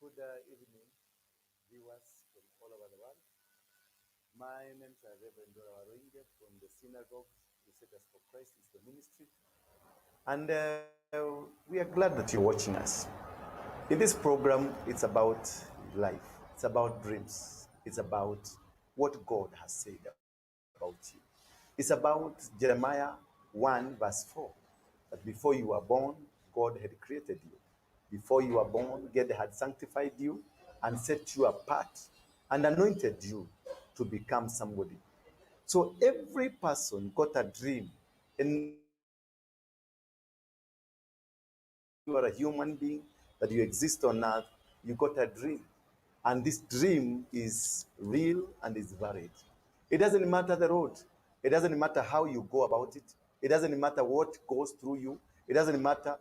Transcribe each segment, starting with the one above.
Good evening, viewers from all over the world. My name is Reverend Dora Waruinge from the Synagogue Crusaders for Christ is the ministry. And we are glad that you're watching us. In this program, it's about life, it's about dreams, it's about what God has said about you. It's about Jeremiah 1, verse 4, that before you were born, God had created you. Before you were born, God had sanctified you and set you apart and anointed you to become somebody. So every person got a dream. And you are a human being, that you exist on earth, you got a dream. And this dream is real and is valid. It doesn't matter the road. It doesn't matter how you go about it. It doesn't matter what goes through you. It doesn't matter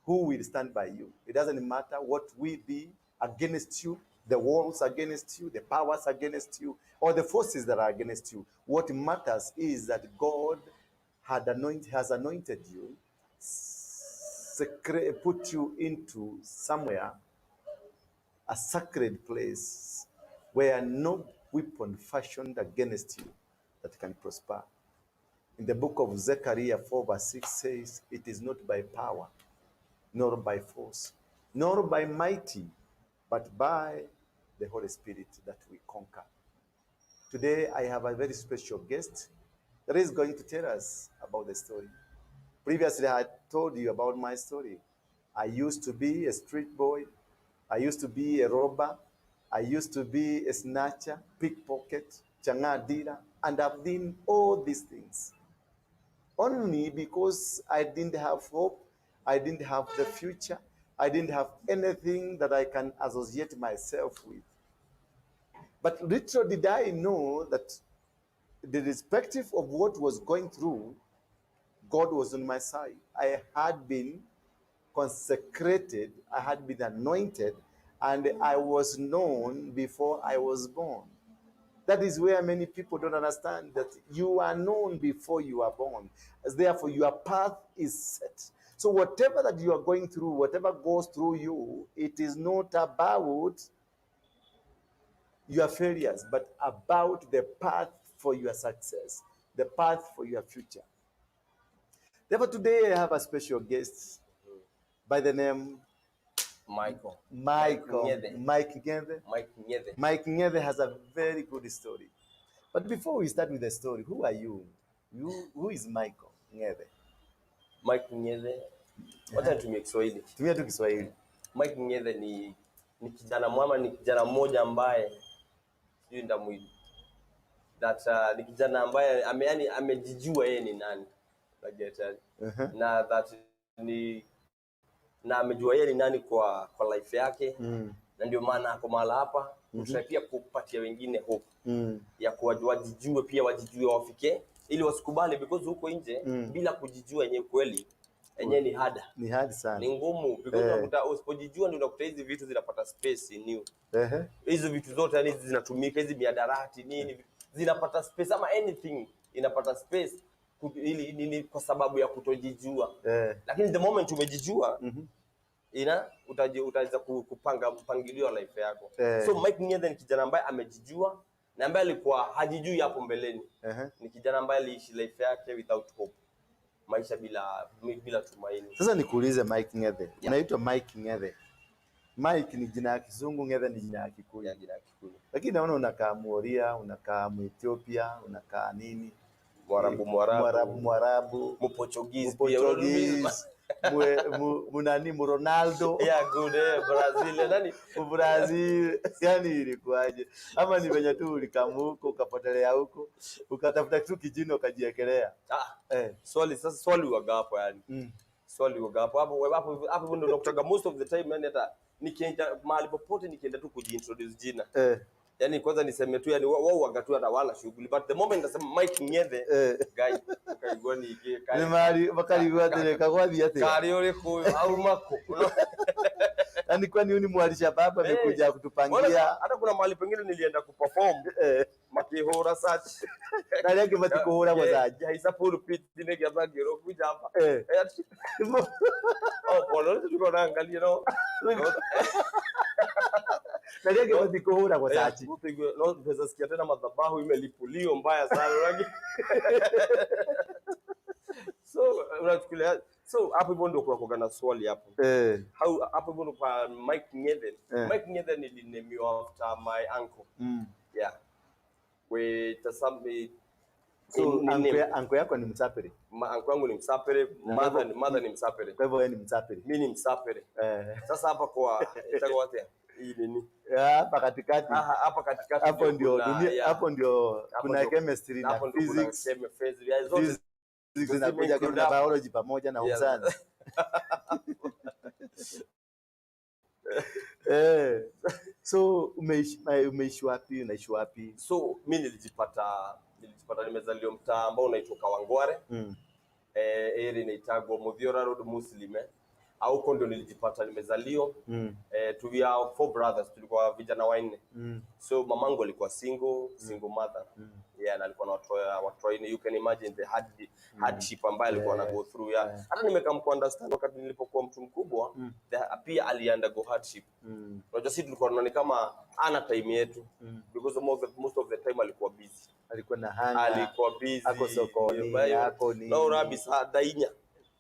who will stand by you. It doesn't matter what will be against you, the walls against you, the powers against you, or the forces that are against you. What matters is that God has anointed you, put you into somewhere, a sacred place where no weapon fashioned against you that can prosper. In the book of Zechariah 4 verse 6 says, it is not by power, nor by force, nor by mighty, but by the Holy Spirit that we conquer. Today, I have a very special guest that is going to tell us about the story. Previously, I told you about my story. I used to be a street boy. I used to be a robber. I used to be a snatcher, pickpocket, chang'aa dealer, and I've done all these things. Only because I didn't have hope, I didn't have the future, I didn't have anything that I can associate myself with. But little did I know that the irrespective of what was going through, God was on my side. I had been consecrated, I had been anointed, and I was known before I was born. That is where many people don't understand that you are known before you are born. As therefore, your path is set. So whatever that you are going through, whatever goes through you, it is not about your failures, but about the path for your success, the path for your future. Therefore, today I have a special guest by the name Michael. Michael. Ngethe. Mike Ngethe. Mike Ngethe. Mike Ngethe has a very good story. But before we start with the story, who are you? Who is Michael Ngethe? Mike Ngethe. Wacha nitumie Kiswahili. Tumia tu Kiswahili. Mike Ngethe ni kijana mwama, ni kijana mmoja ambaye sijui ndamui that ni kijana ambaye yani amejijua yeye ni nani. Unaget, yani? Na that ni na amejua yeye ni nani kwa life yake na ndio maana ako mahala hapa mm pia kupatia wengine hope ya kuwa wajijue pia wajijue wafike ili wasikubali because huko nje bila kujijua yenyewe kweli yenyewe ni hard. Ni hard sana. Ni ngumu because unakuta usipojijua ndio unakuta hizi vitu zinapata space in you. Hizo vitu zote yani hizi zinatumika, hizi mihadarati nini zinapata space ama anything inapata space ili nini kwa sababu ya kutojijua. Lakini the moment umejijua ina utaweza kupanga mpangilio wa life yako. So Mike Ngethe ni kijana ambaye amejijua na ambaye alikuwa hajijui hapo mbeleni. Ni kijana ambaye aliishi life yake without hope, maisha bila tumaini. Sasa nikuulize Mike Ngethe. Unaitwa Mike Ngethe. Mike ni jina ya Kizungu, Ngethe ni jina ya Kikuyu. Ya jina ya Kikuyu. Lakini naona unakaa Muoria, unakaa Muethiopia, unakaa nini? Mwarabu, Mwarabu. Mwarabu, Mwarabu. Mportuguese pia. Mportuguese, munani, Muronaldo. Yeah, good, Brazil, nani? Brazil. Yani ilikuwaje? Ama ni venye tu ulikam huko ukapotelea huko ukatafuta tu kijina ukajiekelea? Ah, swali sasa, swali waga hapo yani. Swali waga hapo hapo hapo hapo ndio unakutaga most of the time yani hata nikienda mahali popote nikienda tu kujiintroduce jina. Yani kwanza niseme tu yani wao waga tu hata wala shughuli, but the moment nasema Mike Ngethe guy ukaigua ni Ni mahali makarigwo atĩrĩ kagwathi atĩa? Kari uriku au mako. Yaani kwani huyu ni mwalishababu amekuja kutupangia? Hata kuna mahali pengine nilienda kuperform makihura search. Na arĩa angĩ matikũhũragwo search. Ngĩhaica pulpit nĩgetha ngĩrwo kuja hapa. Oh, pole, tulikuwa naangalia no. Na rĩngĩ gũthiĩ kũhũragwo Yeah, caci. No tunaweza sikia tena madhabahu imelipulio mbaya sana, unajua. So unachukulia, so hapo hivyo ndio kuna na swali hapo. How hapo hivyo ndio kwa Mike Ngethe. Mike Ngethe nilinemiwa after my uncle. Yeah. We tasami. So ni name. Uncle yako ni Msapere? Uncle yangu ni Msapere, mother ni Msapere. Kwa hivyo wewe ni Msapere. Mimi ni Msapere. Sasa hapa kwa itakuwa wapi? Hii nini? Hapa katikati. Aha, hapa katikati Hapo ndio dunia, hapo ndio hapo kuna chemistry na hapo ndio kuna physics. physics, yeah, zote Physics zinakuja include kuna hapo. Biology pamoja na science. So umeishi wapi? Unaishi wapi? So mi nilijipata nimezaliwa mtaa ambao unaitwa Kawangware. Area inaitagwa Muthiora Road Muslim. Au huko ndio nilijipata nimezaliwa. We are 4 brothers, tulikuwa vijana wanne. So mamangu alikuwa single mother. Yeah, na alikuwa na watoto wanne. You can imagine the hardship ambayo alikuwa ana go through. Yeah. Hata nimekam ku understand wakati nilipokuwa mtu mkubwa, pia ali undergo hardship. Unajua sisi tulikuwa tunaona kama ana time yetu. Because most of the time alikuwa busy. Alikuwa na hanga. Alikuwa busy. Ako sokoni, ako nini. Na urabi saa dainya.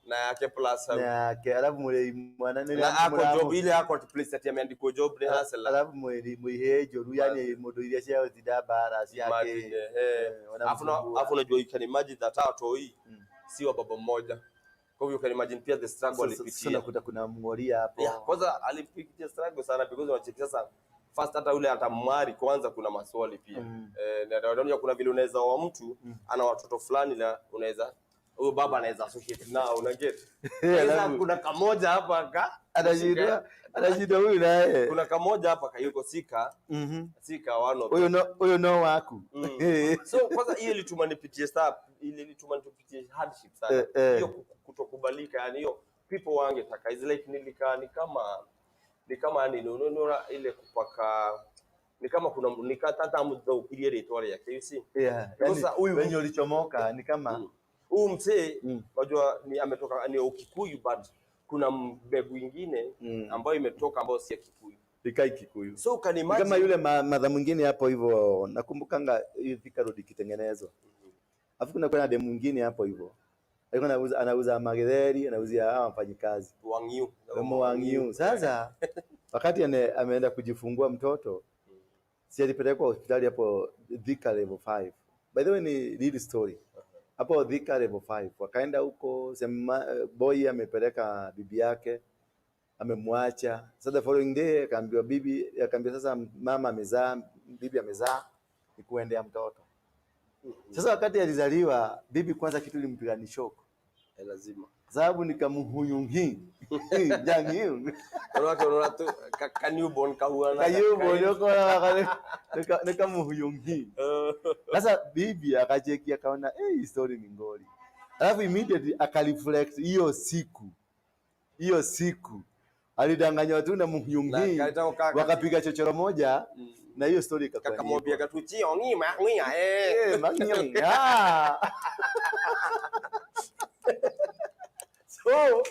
Na yake plus. Na yake, alafu mule mwana nene Na ako mulamu. Job ile ako at place ati ameandikwa job ni hustler. Alafu mwe joru, yani mundu iria cia tinda bara ciake. Imagine, eh. Wanamsumbua. Alafu unajua you can imagine that hao hii si wa baba mmoja. Kwa hivyo you can imagine pia the struggle alipitia. So nakuta kuna mngoria hapo. Yeah, kwanza alipitia struggle sana because unacheki sasa first hata yule atamwari kwanza kuna maswali pia. Na unajua kuna vile unaweza wa mtu ana watoto fulani na unaweza huyo baba anaweza associate nao, una get? Sasa Alafu kuna kamoja hapa ka anashindwa huyu naye. Kuna kamoja hapa kayuko sika. Sika one of Huyo no, huyo no waku. So kwanza hiyo ilituma nipitie step, ile ilituma nipitie hardship sana. Hiyo kutokubalika, yani hiyo people wangetaka. It's like nilikaa ni kama, ni kama yani unaona ile kupaka ni kama kuna nikatata mudhaukirie rĩtwa rĩake, you see? Yeah, Sasa yani huyu wenye ulichomoka ni kama Huyu mzee, unajua ni ametoka ni Ukikuyu, but kuna mbegu ingine ambayo imetoka ambayo si ya Kikuyu. Ikai Kikuyu. So can Ni imagine kama yule madha mwingine hapo hivyo, nakumbukanga hiyo Thika Road ikitengenezwa. Alafu kuna kuna demu mwingine hapo hivyo. Alikuwa anauza magetheri, anauzia hawa wafanyikazi. Wangiu. Wangiu. Sasa wakati ameenda kujifungua mtoto, si alipelekwa hospitali hapo Thika level 5. By the way ni real story. Hapo Thika level 5 wakaenda huko, sema boy amepeleka bibi yake, amemwacha. Sasa the following day akaambiwa bibi, akaambiwa sasa mama amezaa, bibi amezaa, ni kuendea mtoto. Sasa wakati alizaliwa bibi kwanza kitu ilimpiga ni shock. Lazima. Sababu nikamuhuyungi. Jangi. Unaona unaona tu ka newborn kahuana. Ka newborn yuko nikamuhuyungi. Sasa bibi akacheki akaona story ni ngori. Alafu immediately akareflect hiyo siku. Hiyo siku alidanganywa tu na muhuyungi. Na kaleta kaka. Wakapiga chochoro moja na hiyo story ikakuwa ni Kakamwambia hivyo. katuchio ngima ngia eh. Mangi, ah. So,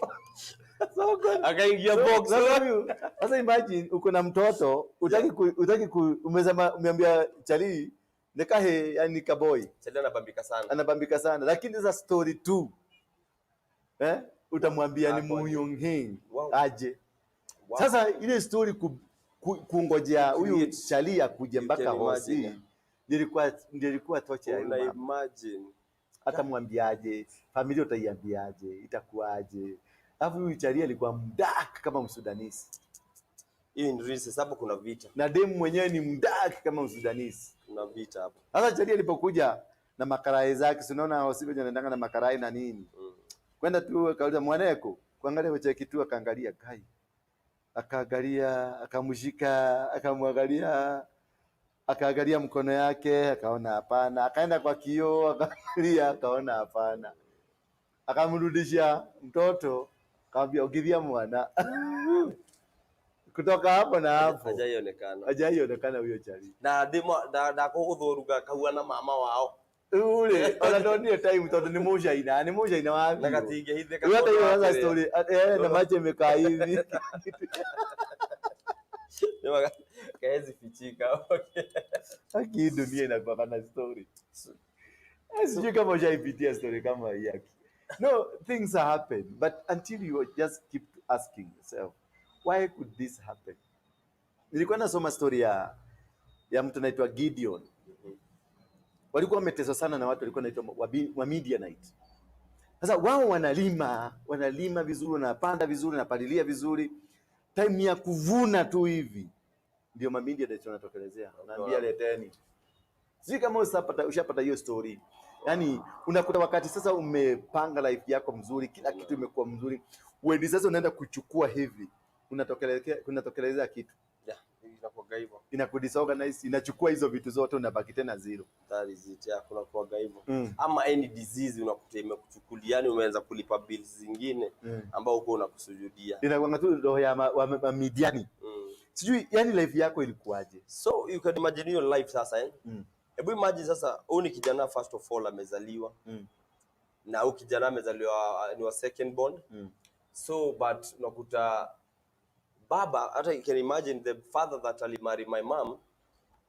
so good. Akaingia So, box. sasa huyu, sasa imagine uko na mtoto, utaki ku, umesema umeambia Chali nikahe, yani kaboy. Chali anabambika sana. Anabambika sana. Lakini sasa story 2. Utamwambia ni Hapo aje. Muyonghe. Wow. Aje. Wow. Sasa ile story kungojea huyu Create. Chali akuje You mpaka can hosi. imagine. Nilikuwa tocha ya Una huyu mama. imagine. Hata mwambiaje, familia utaiambiaje, itakuwaje? Alafu huyu Chali alikuwa mdark kama Msudanisi. Hii ni real, sababu kuna vita. Na demu mwenyewe ni mdark kama Msudanisi. Kuna vita hapo. Sasa Chali alipokuja na makarai zake, si unaona hosi wenye anaendanga na makarai na nini? Kwenda tu akauliza mwaneko, kuangalia kwa kitu akaangalia kai. Akaangalia, akamshika, akamwangalia, akaangalia mkono yake, akaona hapana. Akaenda kwa kioo, akaangalia, akaona hapana. Akamrudishia mtoto, akamwambia ugithia mwana. Kutoka hapo na hapo. Hajaionekana. Hajaionekana huyo Chali. Na demo na kuguthuruga kahuana mama wao. Ule, ona ndonire time tondu ni mucaina, ni mucaina wa Na biũ. gatingĩhithĩka Rĩu hata tondũ hiyo wa sasa kĩrĩa. story, na macho imekaa hivi. Kaezi fichika. Okay. Haki hii dunia inakuwa na story. Sijui kama ushaipitia story kama hii yake. No, things happen, but until you just keep asking yourself, why could this happen? Nilikuwa nasoma story ya mtu anaitwa Gideon. Walikuwa wameteswa sana na watu walikuwa wanaitwa wa Midianite. Sasa wao wanalima, wanalima vizuri, wanapanda vizuri, wanapalilia vizuri. Time ya kuvuna tu hivi ndio ma Midianite wanatokelezea. Wanaambia leteni. Sijui kama ushapata hiyo story. Yaani unakuta wakati sasa umepanga life yako mzuri, kila kitu imekuwa mzuri. Wewe sasa unaenda kuchukua hivi, unatokelezea kitu. Yeah, inakuwaga hivyo. Inakudisorganize, inachukua hizo vitu zote, unabaki tena zero. That is it. Yeah, kuna kuwaga hivyo. Ama any disease unakuta imekuchukulia, yani umeanza kulipa bills zingine ambao uko unakusujudia. Inakuwa tu roho ya wa Midiani. Sijui yani life yako ilikuwaje? So you can imagine your life sasa eh? Hebu imagine sasa huyu ni kijana, first of all amezaliwa. Na huyu kijana amezaliwa ni wa second born. So but unakuta baba, hata you can imagine the father that alimarry my mom,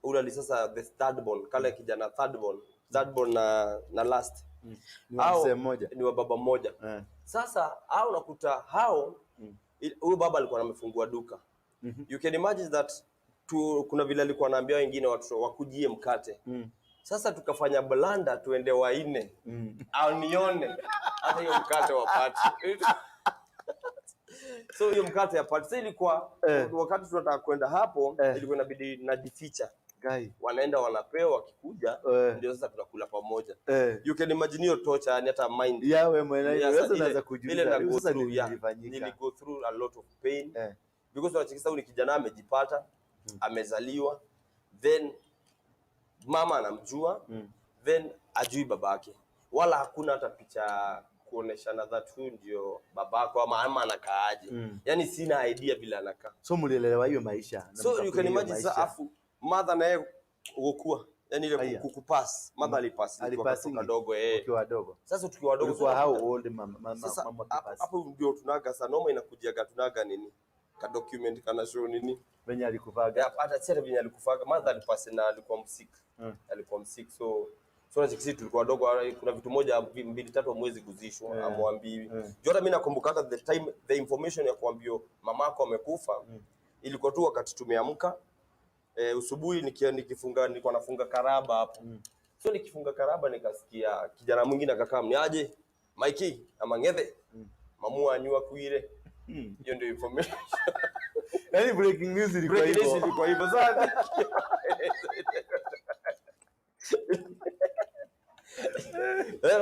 ule ali sasa the third born, kale kijana third born na last. Ni wa mzee mmoja. Ni wa baba mmoja. Sasa hao unakuta hao huyu baba alikuwa amefungua duka. You can imagine that kuna vile alikuwa anaambia wengine watoto wakujie mkate. Sasa tukafanya blunder tuende waine. Anione hata hiyo mkate wapate. So hiyo mkate yapate. Sasa ilikuwa wakati tunataka kwenda hapo ilikuwa inabidi najificha. Guy. Wanaenda wanapewa, wakikuja ndio sasa tunakula pamoja. You can imagine hiyo torture, yani hata mind. Ya wewe mwenyewe Yeah, sasa ile unaanza ile kujiuliza na go sasa through, nini yeah. kilifanyika? Nili go through a lot of pain. Because unacheki sasa huyu ni kijana amejipata, amezaliwa, then mama anamjua, then ajui babake. Wala hakuna hata picha kuoneshana that huyu ndio babako ama anakaaje. Yani sina idea vile anakaa. So mlielewa hiyo maisha na So you mkakulia can hiyo imagine sasa maisha. afu mother naye kukua, yani ile Aya. kukupass, mother alipass tukiwa Alipassing kadogo eh. ukiwa wadogo. Sasa tukiwa wadogo Ulikuwa sasa how unakuta- old mama sasa mama hapo akipass? hapo ndio tunaga sasa noma inakujaga, tunaga nini ka document kana show nini. Venye alikufaga. Yeah, hata si hata venye alikufaga, mother alipass na alikuwa msick. Alikuwa msick, so unacheki sisi tulikuwa wadogo, kuna vitu moja mbili tatu hamwezi kuzishwa, hamwambiwi. Juu hata mimi nakumbuka hata the time the information ya kuambiwa mamako amekufa ilikuwa tu wakati tumeamka usubuhi nikifunga, nilikuwa nafunga karaba hapo. So nikifunga karaba nikasikia kijana mwingine akakaa, mniaje Mikey ama Ngethe, mamu anyua kuire. Hiyo ndio information. Yaani breaking news ilikuwa Breaking news hivyo. ilikuwa hivyo sana.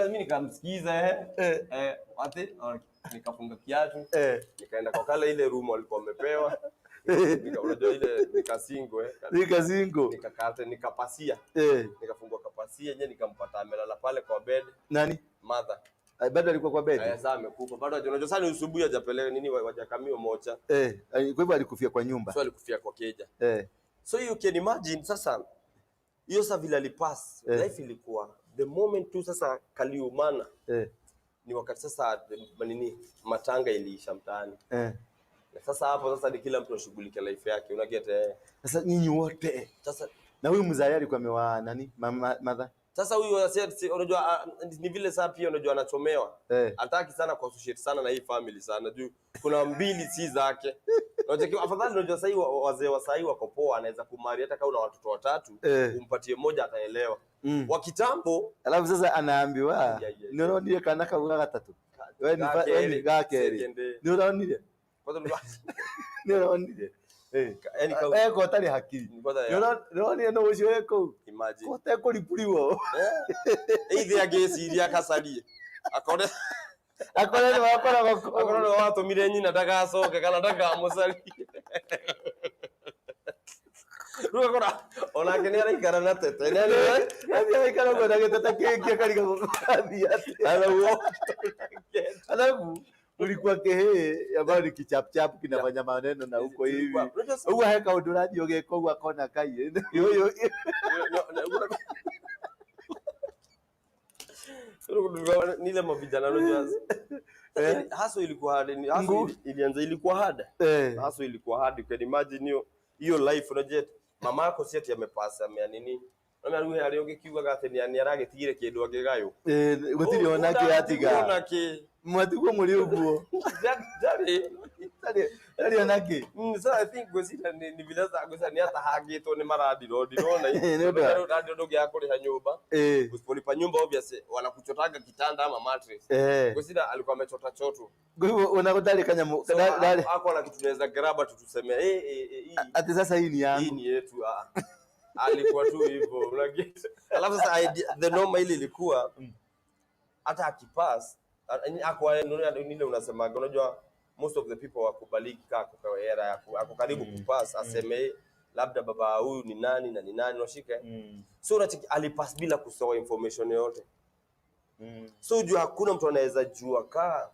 Mimi nikamsikiza ate nikafunga kiatu nikaenda kwa kale ile room walikuwa wamepewa. Unajua ile nikasingo Nikasingo. Nikakata nikapasia. Nikafungua kapasia yenyewe nikampata amelala pale kwa bed. Nani? Mother. Bado alikuwa kwa bed? Sasa amekufa. Bado unajua sana usubuhi hajapeleka nini wajakamiwa mocha. Kwa hivyo alikufia kwa nyumba. So alikufia kwa keja. So you can imagine sasa hiyo sasa vile alipass, life ilikuwa the moment tu sasa kaliumana. Ni wakati sasa nini matanga iliisha mtaani. Na sasa hapo sasa ni kila mtu ashughulike life yake, una get. Sasa nyinyi wote. Sasa na huyu mzee alikuwa amewa nani? Mama mother. Sasa huyu unajua ni vile sasa pia unajua anachomewa. Hataki sana ku associate sana na hii family sana juu kuna mbili si zake. Unajua afadhali unajua sasa wazee wa sasa wako poa, anaweza kumari hata kama una watoto watatu, umpatie mmoja ataelewa. Wa kitambo alafu sasa anaambiwa ni unaonire kana kauga gatatu. Wewe ni gakeri. Ni unaonire? Kwanza ni unaonire? Yaani ko tari hakiri. Ni unaonire no ucio eko? Imagine. Ko te kuripuliwo. Ithe agĩciria akacarie. Akore Akore ni wakora goko. Akore ni watumire nyina ndagacoke kana ndakamucarie. Rĩu akora onake nĩ araikara na tete. Nĩ araikara ũguo na gĩtete kĩngĩ akariga gũgathiĩ atĩa. Alafu ulikuwa kihii ambayo ni kichapchap kinafanya maneno na huko hivi. Uguo he kaũndũ ũrathiĩ ũgeka ũguo akona kai. Ũyũ Nile mavijana unajua. Haso ilikuwa hard, haso ilianza ilikuwa hard. Haso ilikuwa hard, you can imagine hiyo. Hiyo life unajua mama yako si ati amepasa amea nini. Ona rĩu harĩa ũngĩkiugaga atĩ nĩ aragĩtigire kĩndũ angĩgaywo. Gũtirĩ ona kĩ atiga. Ona kĩ. Mwatigwo mũrĩ ũguo. Ndarĩ. Ndarĩ ona kĩ. So I think ngwĩciria ni vile sasa ngwĩciria nĩ atahangĩtwo nĩ marandiro ndirona. Nĩ ũndũ wa- Landlord ndũngĩaga kũrĩha nyũmba. Usipolipa nyumba obviously wanakuchotanga kitanda ama mattress. Ngwĩciria alikuwa amechota choto. Kwa hivyo ona gũtarĩ kanyamũ So, ndarĩ hakuwa na kitu tunaweza grab tu tuseme hii atĩ sasa hii ni hii yangu. ni yetu ah. Alikuwa tu hivyo unaget. Alafu sasa the noma ile ilikuwa hata akipass akwa nile unasemaga unajua most of the people wakubaliki kaa kwa era ako karibu kupass aseme labda baba huyu ni nani na ni nani unashika. So unacheki alipass bila kusoa information yoyote. So juu hakuna mtu anaweza jua kaa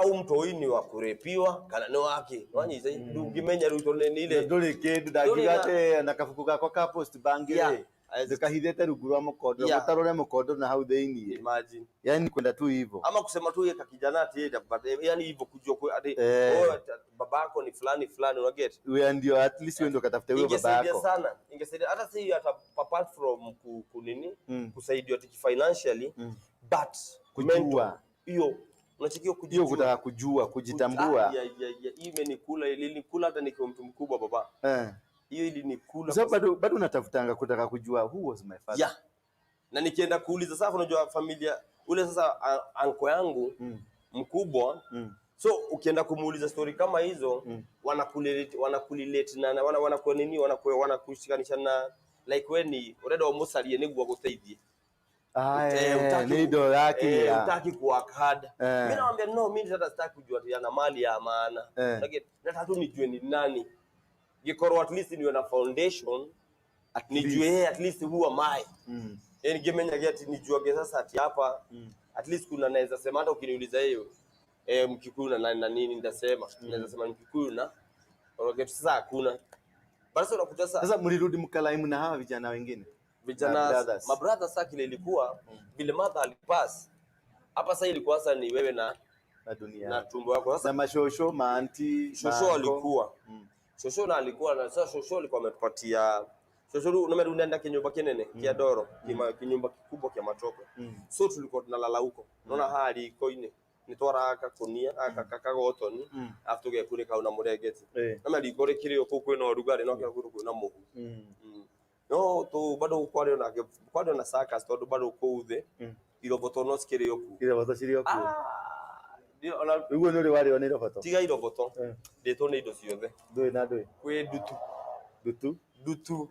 huyu mtu ni wa kurepiwa kana ni wake wanyiza ndungimenya rĩu tondũ nĩ ile Ndũrĩ kĩndũ ndangiuga atĩ na kabuku gakwa ka post bank rĩ ndũkahithĩte rungu rwa mũkondo mũtarũre mũkondo na hau thĩiniĩ. Imagine. Yani kwenda tu hivyo. Ama kusema tu yeye kijana ati yeye but yani hivyo kujua kwa ati oh babako ni fulani fulani una get. Wewe ndio at least wewe ndio katafute huyo baba Ingesaidia yako. sana. Ingesaidia hata si hata apart from kunini kusaidiwa tiki financially but Kujua. hiyo unachikiwa kujua. Hiyo kutaka kujua, kujitambua. Ya imenikula ilinikula hata nikiwa mtu mkubwa baba. Hiyo ilinikula. So bado unatafutanga kutaka kujua who was my father. Yeah. Na nikienda kuuliza sasa unajua familia ule sasa anko yangu mkubwa. So ukienda kumuuliza story kama hizo wanakulilate na wanakuwa nini wanakushikanisha na like we ni urenda umucarie niguo aguteithie. Ni indo yakinyĩra. Utaki ku work hard. Mimi naambia no, mimi sasa sitaki kujua ati ana mali ya maana. Nataka tu nijue ni nani. Gikorwo at least niwe na foundation nijue yeye at least who am I. Yaani ningemenya ati nijuage sasa ati hapa at least kuna naweza sema hata ukiniuliza hiyo Mkikuyu na nani na nini nitasema. Naweza sema Mkikuyu na okay, sasa hakuna. Basi unakuta sasa mlirudi mkalaimu na hawa vijana wengine. Vijana ma brother sasa kile ilikuwa vile mother alipass. Hapa sasa ilikuwa sasa ni wewe na dunia na tumbo yako sasa na mashosho maanti shosho alikuwa. Shosho na alikuwa na sasa shosho alikuwa ametupatia shosho unaenda kinyumba kinene kia doro kinyumba kikubwa kia matope. So tulikuwa tunalala huko. Unaona hali iko ine nitwara kakunia akakagotoni afu tugekunĩka una mũrengeti. Na riko rĩkĩrĩ o kũu kwĩna ũrugarĩ no kĩrĩa kwĩna mũhu. No tu bado kwari ona circus tondũ bado kũu thĩ iroboto no cikĩrĩ o kuo. Iroboto cirĩ o kuo. Ũguo nĩ ũrĩ warĩo nĩ iroboto? Tiga iroboto. Ndĩtwo nĩ indo ciothe. Ndũĩ na ndũĩ? Kwĩ ndutu. Ndutu? Ndutu.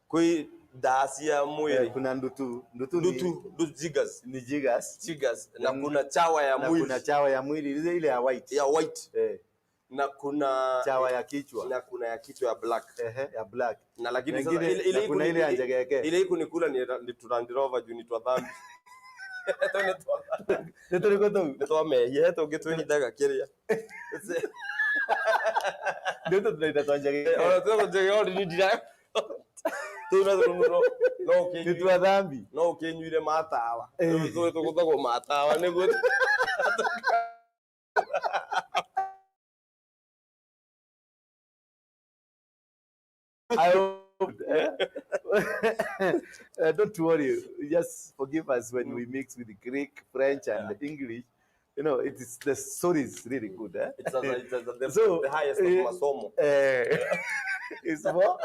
Kwĩ ndaa cia mwĩrĩ. Kuna ndutu. Ndutu ni jiggers. Ni jiggers. Jiggers. Na kuna chawa ya mwili. Na kuna chawa ya mwili ile ya white. Ya white. Na kuna chawa ya kichwa. Na kuna ya kichwa ya black. Ya black. Na lakini sasa ile kuna ile ya njegeke. Ile ikunikula ni Land Rover juu ni twa dhambi. Nĩ tũrĩkũ tũu? Nĩ twamehia tũngĩtwĩhithaga kĩrĩa. Nĩ tũ tunaita twa njegeke. Ona tũgũ njegeke ni ndira. Tũu na tũu no ũkĩnyuire. Nĩ twa dhambi. No ũkĩnyuire matawa. Tũu tũgũthagwo matawa nĩguo. I hope, don't worry, just forgive us when we mix with Greek, French, and English. You know, it is the story is really good. Eh? It's so, the highest of masomo. It's for?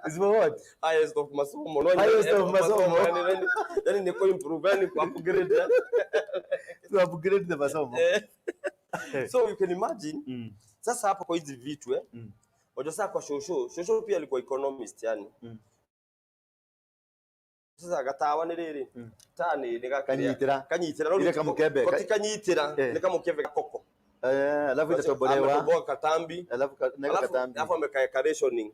It's for what? Highest of masomo. No, highest of masomo. Yani ni improve, yani upgrade. To upgrade the masomo. So you can imagine. Sasa hapa kwa hizi vitu Wajua sasa kwa shosho, shosho pia alikuwa economist yani. Sasa gatawa ni riri. Tani ni kanyitira. Kanyitira ile kamukebe. Kwa kanyitira ni kamukebe koko. Alafu itatobolewa. Ametoboa katambi. Alafu katambi. Alafu ameka rationing.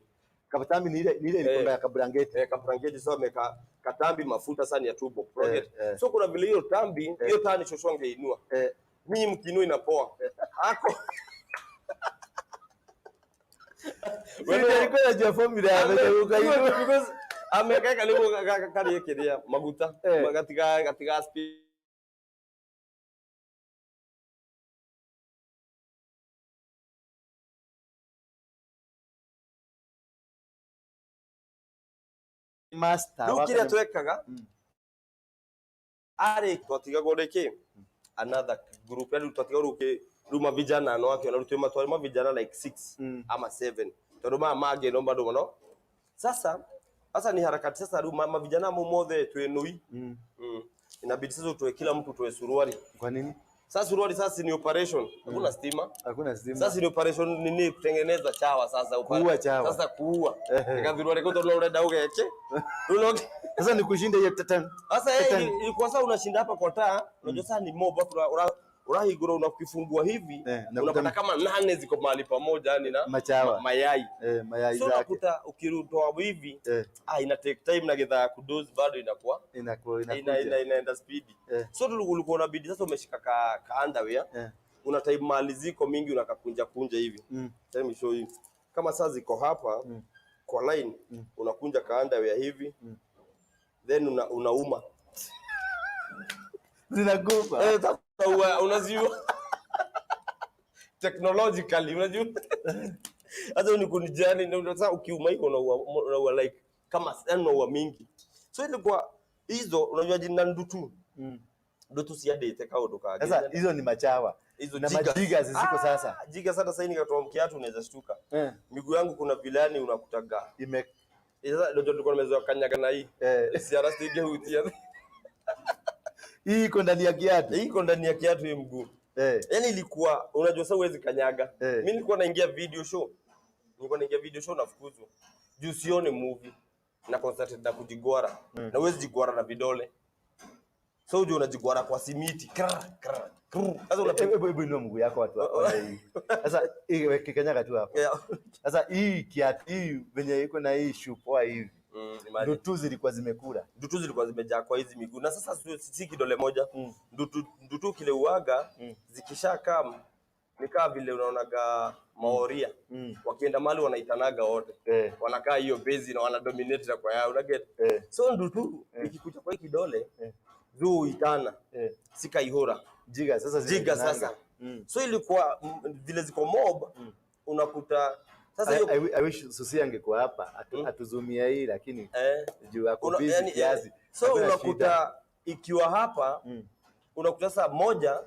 Katambi ni ile ilikuwa ya kabrangeti. Kabrangeti sasa ameka katambi mafuta sasa ni ya tubo. So kuna vile hiyo tambi, hiyo tani shosho angeinua. Mimi mkiinua inapoa. Hako Wewe unajua formula ya because ameka karibu karikiria maguta gatiga speed. Master Rĩu wa kĩrĩa twekaga, arĩ twatigagwo rĩkĩ another group, yani twatigagwo rĩu rĩu mavijana no akĩona rĩu twĩ matwari mavijana like 6 ama 7, tondũ maya mangĩ no bado no sasa ni harakati sasa rĩu mavijana mo mothe twĩ nui. Inabidi sasa utoe, kila mtu utoe suruali. Kwa nini? Sasa suruali sasa ni operation, hakuna stima. Hakuna stima. Sasa ni operation nini, kutengeneza chawa sasa. Kuua chawa. Sasa kuua ikathirwa reko tondu urenda ugeke. Rĩu Sasa ni kushinda hiyo tatan. Sasa yeye Tatan. Ilikuwa sasa unashinda hapa kwa taa, unajua sasa ni mob, hapo urahigura unakifungua hivi, unapata kama nane ziko mahali pamoja, yani na Machawa. Mayai. Mayai So zake. unakuta ukirutoa hivi, ina take time na githaa kudoze bado inakuwa Inakuwa ina, inakuja. inaenda speed. So ulikuwa unabidi sasa umeshika ka underwear, una time mali ziko mingi, unakakunja kunja hivi. Let me show you. Kama sasa ziko hapa kwa line, unakunja ka underwear hivi. Then unauma. Zinagupa. Eh, sasa unaziua technologically, unajua sasa ni kunijani, ndio sasa ukiuma hivyo unaua like kama, yani unaua mingi. So ilikuwa hizo, unajua jina ndutu. Ndutu siadete kaundu kangĩ. Sasa hizo ni machawa. Hizo Na jiggers. majiga ziko sasa. Ah, jiga sasa nikatoa mkiatu unaweza shtuka. Miguu yangu kuna vilani unakutaga. Ime Sasa ndio tulikuwa nimezoea kanyaga na hii. Siara singehutia. Hii iko ndani ya kiatu. Hii iko ndani ya kiatu hii mguu. Yaani ilikuwa unajua sasa huwezi kanyaga. Mimi nilikuwa naingia video show. Nilikuwa naingia video show nafukuzwa. Juu sione movie na concentrate na kujigwara. Na huwezi jigwara na vidole. So ujue unajigwara kwa simiti. Kra kra. Kru. Sasa unapiga. Hebu inua mguu yako watu waone hii. Sasa hii weke kanyaga tu hapo. Sasa hii kiatu hii venye iko na hii shoe poa hivi. Imagine. Ndutu zilikuwa zimekula. Ndutu zilikuwa zimejaa kwa hizi miguu na sasa si kidole moja. Ndutu kile uaga zikishakaa ni kama vile unaonaga Maoria wakienda mahali wanaitanaga wote. Wanakaa hiyo base na wana dominate na kwa yao, una get? So ndutu ikikuja kwa hii kidole, juu uitana sikaihora. Jiga sasa Jiga zimeinanga. sasa. So ilikuwa vile ziko mob, unakuta sasa hiyo I wish Susi angekuwa hapa atuzumia hii, lakini juu ako busy yani, kiasi. So Hakuna unakuta shida. ikiwa hapa, unakuta sasa moja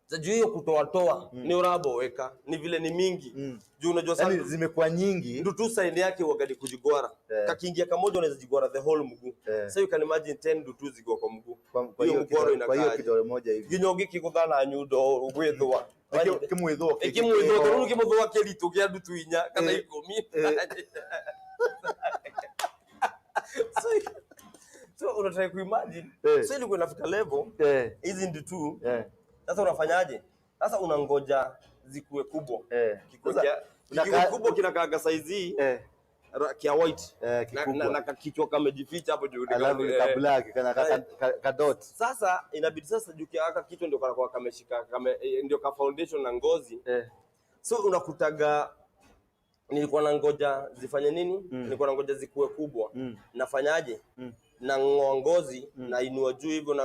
za juu hiyo kutoa toa ni uraboweka, ni vile ni mingi juu unajua sasa Yaani zimekuwa nyingi. Ndutu sign yake huwaga ni kujigwara. Kakiingia kamoja unaweza jigwara the whole mguu. So you can imagine 10 ndutu ziko kwa mguu. Kwa Hiyo hiyo mgwaro kwa hiyo inakaaje? kidole moja hivi. Nginya ũngĩkĩgũtha na nyundo ũgwĩthũa. Kimwithwo. Ĩkĩmwĩthũa tondũ kĩmũthũa kĩritũ kĩa ndutu inya kana 10. So unatry kuimagine. So ilikuwa inafika level hizi ndutu sasa unafanyaje? Sasa unangoja zikuwe kubwa. Kikuwe Sasa, kikuwe kubwa kinakaaga size hii kia white Kikubwa. na kakichwa kamejificha hapo juu. Alafu ka black kana ka dot. Sasa inabidi sasa juu kia kichwa ndio kanakuwa kameshika ndio ka foundation na ngozi. So unakutaga nilikuwa na ngoja zifanye nini? Nilikuwa na ngoja zikuwe kubwa. Nafanyaje? Na ngoa ngozi na inua juu hivyo na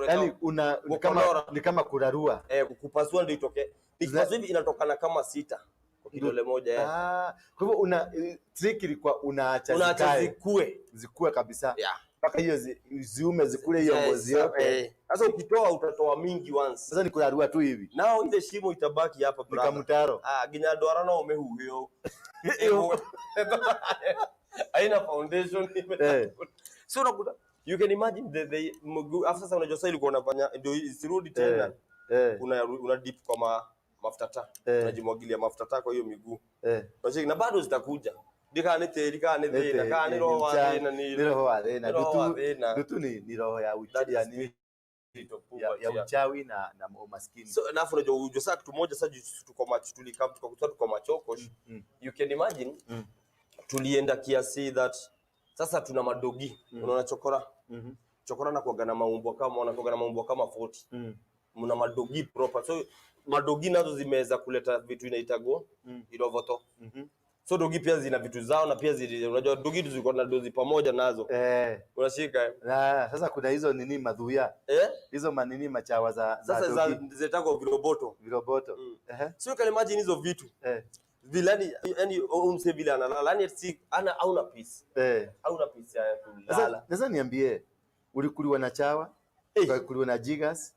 Yaani una ni kama Gukorora. ni kama kurarua. Kupasua ndio itoke. Nikipasua hivi inatokana kama 6 kwa kidole moja. Ah, kwa hivyo una trick ilikuwa unaacha Unaacha zikae. zikue. Zikue kabisa. Yeah. Mpaka hiyo ziume zikule hiyo ngozi yote. Sasa ukitoa utatoa mingi once. Sasa ni kurarua tu hivi. Nao ile shimo itabaki hapa Ni brother. kamtaro. Ah, ginya ndwara no umehuhio. Haina foundation. So unakuta you can imagine the mguu after sasa unajua sasa ilikuwa unafanya ndio isirudi tena. Una dip kwa mafuta taa. Unajimwagilia mafuta taa kwa hiyo miguu. Unacheki na bado zitakuja. Ndika ni tĩri kana nĩ thĩna kana nĩ roho wa thĩna Ni roho wa thĩna. Ni roho wa Ndutu thĩna. ndutu ni roho ya That ya is nini? spirit of Ya poverty, yeah. uchawi na umaskini. So na afu unajua unajua sasa kitu moja sasa juu tuko macho tulikaa tukakuta tuko machokosh. You can imagine tulienda kiasi that sasa tuna madogi. Unaona chokora? Chokora na kuaga na maumbwa kama wanakuaga na maumbwa kama 40. Mna madogi proper. So madogi nazo zimeweza kuleta vitu inaitagwo irovoto. So dogi pia zina vitu zao na pia zili, unajua dogi zilikuwa na dozi pamoja nazo. Unashika eh? Na sasa kuna hizo nini madhuya. Hizo manini machawa za Sasa dogi. zetako viroboto. Viroboto. So you can imagine hizo vitu. Vile yani mse vile analala, yani si ana hauna peace. Hauna peace ya kulala. Sasa niambie, ulikuliwa na chawa, ukakuliwa na jiggers,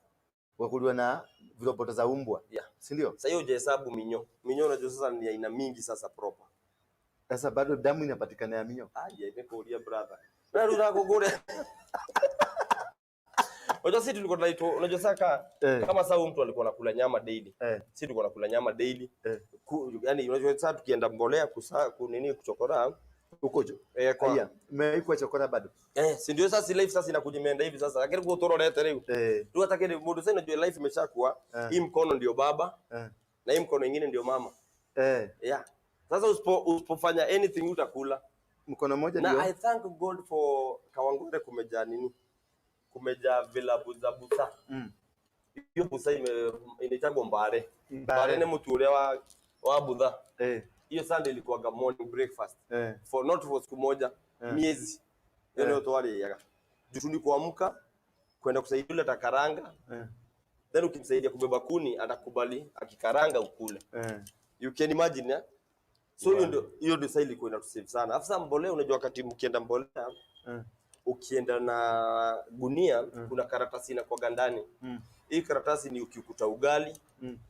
ukakuliwa na viroboto za umbwa. Yeah. Si ndio? Sasa hiyo hujahesabu minyo. Minyo unajua sasa ni aina mingi sasa proper. Sasa bado damu inapatikana ya minyo. Aje imekuulia brother. Wewe unataka kukule. Unajua sisi tulikuwa tunaitwa, unajua sasa kama sasa huyu mtu alikuwa anakula nyama daily. Sisi tulikuwa tunakula nyama daily. Yaani unajua sasa tukienda mbolea kusa kunini kuchokora Huko kwa Aya, umewahi chokora bado? Si ndio sasa life sasa inakuja imeenda hivi sasa. Lakini kwa utororete leo. Tu hata kile mtu sasa unajua life imeshakuwa hii mkono ndio baba na hii mkono nyingine ndio mama. Yeah. Sasa usipofanya anything utakula. Mkono mmoja Na ndio. I thank God for Kawangware kumejaa nini? Kumejaa vilabu za busa. Hiyo busa inaitagwa mbare. Mbare. Mbare ni mtu ule wa budha. Hiyo Sunday ilikuwa morning breakfast. For not for siku moja, miezi. Hiyo ndio twaliaga. Juu ni kuamka kwenda kusaidia yule atakaranga. Then ukimsaidia kubeba kuni atakubali akikaranga ukule. You can imagine, eh? So hiyo ndio sasa ilikuwa inatusave sana. Alafu sasa mbolea, unajua wakati mkienda mbolea, ukienda na gunia, kuna karatasi inakuwaga ndani. Hii karatasi ni ukikuta ugali,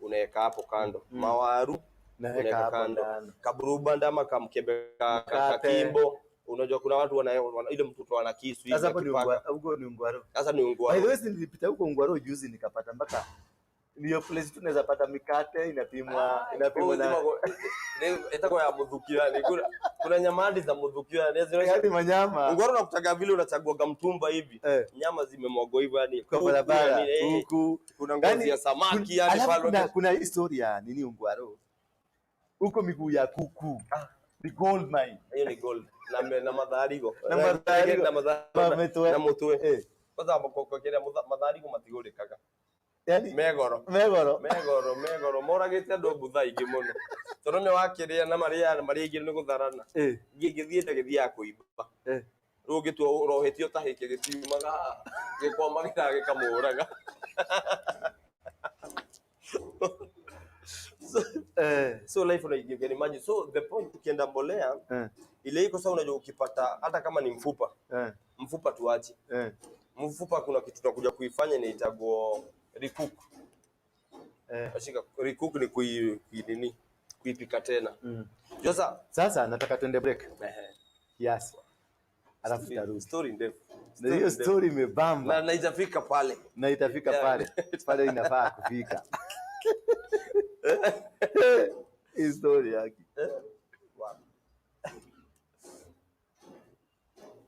unaweka hapo kando. Mawaru Naweka unaweka hapo kando. ndani. Kaburuba ndama kamkebe Mkate. kakimbo. Unajua kuna watu wana ile mtoto ana kisu hivi Sasa hapo ni akipaka. huko ni Ungwaro. Sasa ni Ungwaro. By the way, si nilipita huko Ungwaro juzi nikapata mpaka ndio place tu naweza pata mikate inapimwa inapimwa na itakuwa ya mudhukia yani. Kuna nyama hadi za mudhukia yani. yaani manyama Ungwaro unakutaga vile unachagua mtumba hivi. Nyama zimemwagwa hivyo yani. kwa Kuku, barabara yani, huku. Kuna ngozi Yaani, ya samaki yani alafu pale. kuna historia nini Ungwaro huko miguu ya kuku ni gold mine. Hiyo ni gold. Na madharigo. Na madharigo. Na madharigo. Mametwe. Na mutwe. Kwanza kwa kile madharigo matigurikaga. Yaani Megoro. megoro. Megoro, megoro. Moragite andu mbutha ingĩ mũno. Tondũ nĩ wakĩrĩa na marĩa marĩa ingĩ nĩ gũtharana. Gĩgĩthiĩte gĩthiaga kũimba. Rĩu ũngĩtua ũrohetio ta hĩkĩ gĩtiumaga haha. Gĩkwamagĩra gĩkamũraga. So life you can imagine. So the point ukienda mbolea ile iko sasa, unajua ukipata hata kama ni mfupa, mfupa tuache. Mfupa kuna kitu tunakuja kuifanya inaitagwo recook. Ashika recook ni kui nini? Kuipika tena. Sasa Sasa nataka tuende break kiasi. Alafu tutarudi. Story ndefu. Na hiyo story imebamba. Na itafika pale. Na itafika pale. Pale inafaa kufika. Hii story yake.